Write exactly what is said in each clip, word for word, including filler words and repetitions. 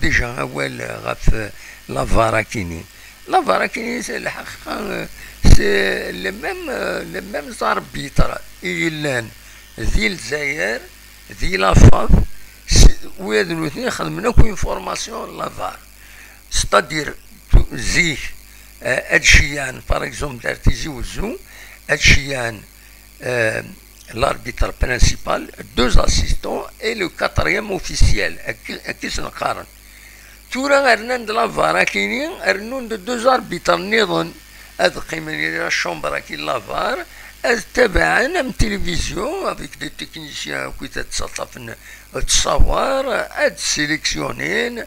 déjà awal ɣef la var akini. La var akini, c'est lḥaqiqa, euh, c'est le même, euh, le mêmes arbitres i yellan di Lezzayer, di la FAF, s-, wid nutni xedmen akk une formation la var. C'est-à-dire, tu-, zik, euh, ad ceyyan, par exemple, ar Tizi Wezzu, ad ceyyan, euh, l'arbitre principal, deux assistants et le quatrième officiel. Akka, akka i sen-qqaren. Tura rnan-d la var akini, rnun-d deux arbitres nniḍen. Ad qqimen di la chambre akkin la var, ad tabaɛen am télévision avec des techniciens akkit ad ttaṭṭafen ttṣawar, ad sélectionnin,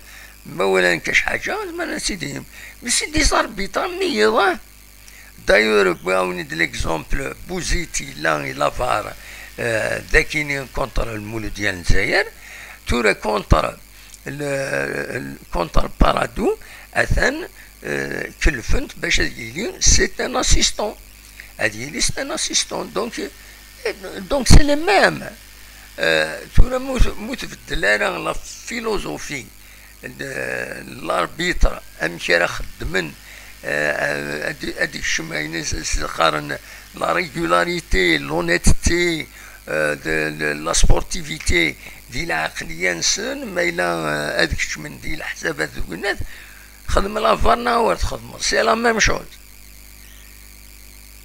ma walan kac ḥaǧa, zemren ad tt-id-yim. Mais c'est des arbitres am wiyaḍ, hein. D'ailleurs, wwiɣ-awen-id l'exemple, Bouzid yella i la var, euh, d akini contre Lmuludya n Lezzayer, tura contre le, le, contre Paradou, atan, euh, kellfen-t bac ad yili c'est un assistant. Ad yili c'est un assistant. Donc, euh, donc c'est les mêmes. Euh, tura mu, mu tbeddel ara la philosophie de l'arbitre, amek ara xeddmen, euh, ad, ad ikcem ayen s-, s-, qqaren la régularité, l'honnêteté, euh, de, de la sportivité, di lɛeqliya-nsen, ma yella, euh, ad kecmen di leḥsabat d winnat, xedm la var neɣ ur txedmeḍ, c'est la même chose.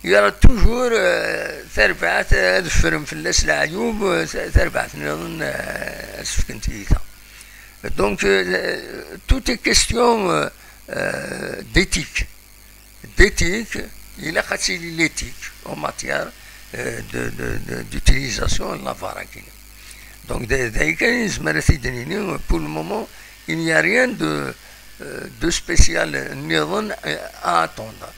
Il y aura toujours, euh, tarbaɛt ad ffren fell-as leɛyub, euh, ta-, tarbaɛt nniḍen, euh, ad s-fken tiyita. Donc, euh, tout est question, euh, euh, d'éthique. D'éthique, ilaq ad tili l'éthique en matière, euh, de, de, de, d'utilisation de la var akini. Donc, d, d ayen kan i nezmer ad t-id-nini, pour le moment, il n'y a rien de, euh, de spécial nniḍen, euh, à attendre.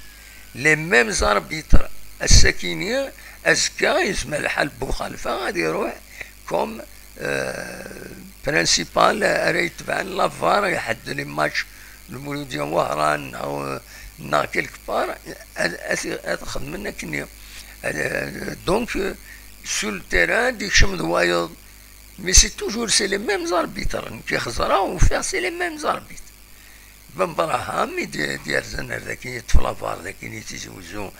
Les mêmes arbitres, ass-akini, azekka, yezmer lḥal Buxalfa ad iruḥ comme, euh, principal ara yetebɛen la var, iḥedden les matchs, Lmuludya n Wehran, neɣ, neɣ quelque part, ad, ad, ad xedmen akkenni. Euh, donc, euh, sur le terrain, d ikcem d wayeḍ, mais c'est toujours, c'est les mêmes arbitres. Nekk i xeẓreɣ, ufiɣ c'est les mêmes arbitres. Ben Braham i d-, d-yerzan ar daki, yeṭṭef la var daki i Tizi Wezzu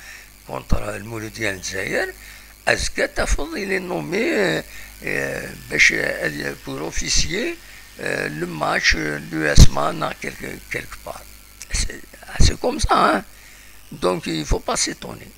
contre Lmuludya n Lezzayer. Azekka tafeḍ, il est nommé, euh, euh, bac, euh, pour officier, euh, le match, euh, l'U S M A neɣ quelque, quelque part. C'est, c'est comme ça, hein. Donc, il faut pas s'étonner.